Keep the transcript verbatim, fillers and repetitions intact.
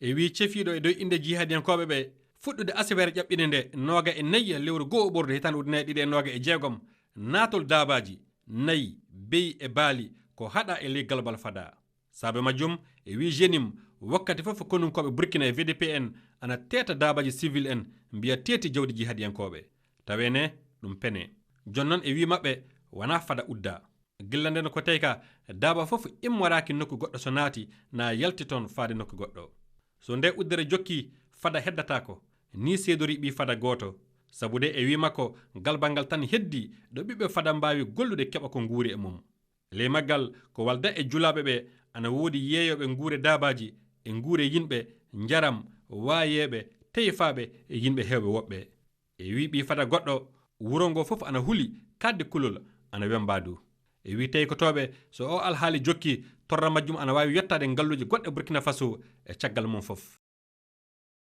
E wii cefiiɗo e dow innde jihaadiyankooɓe ɓe, fuɗɗude asiwere ƴaɓɓinde nde nooga e nayi lewru go'o ɓordu hitaande ujunere ɗiɗi e nooga e jeegom, naatol daabaaji, nayi, beyi e baali ko haɗa e ley galbal fada. Saabe majjum, e wii jenim, wakkati fof konunkooɓe Burkina e V D P en ana teeta daabaaji civil en, mbiya teeti jawdi jihaadiyankooɓe. Tawee ne, ɗum pene. Jooni noon e wii maɓɓe, wanaa fada udda. Gilla nden ko teyka, daaba fof immoraaki nokku goɗɗo so naati, na yalti toon faade nokku goɗɗo. So nde uddere jokki, fada heddataako. Ni seedori ɓii fada gooto. Sabu de e wii makko, galbal ngal tan heddi ɗo ɓiɓɓe fada mbaawi gollude keɓa ko nguuri e mum. Ley maggal ko walda e julaaɓe ɓe ana woodi yeeyooɓe nguure daabaaji e nguure yinɓe, njaram, waayeeɓe, teyfaaɓe e yinɓe heewɓe woɓɓe. E wii ɓii fada goɗɗo, wuro ngo fof ana huli, kaɗdi kulol ana wemba du. E wii teykotooɓe, so o alhaali jokki, torra majjum ana waawi yottaade ngalluuje goɗɗe Burkina Faso e caggal mum fof.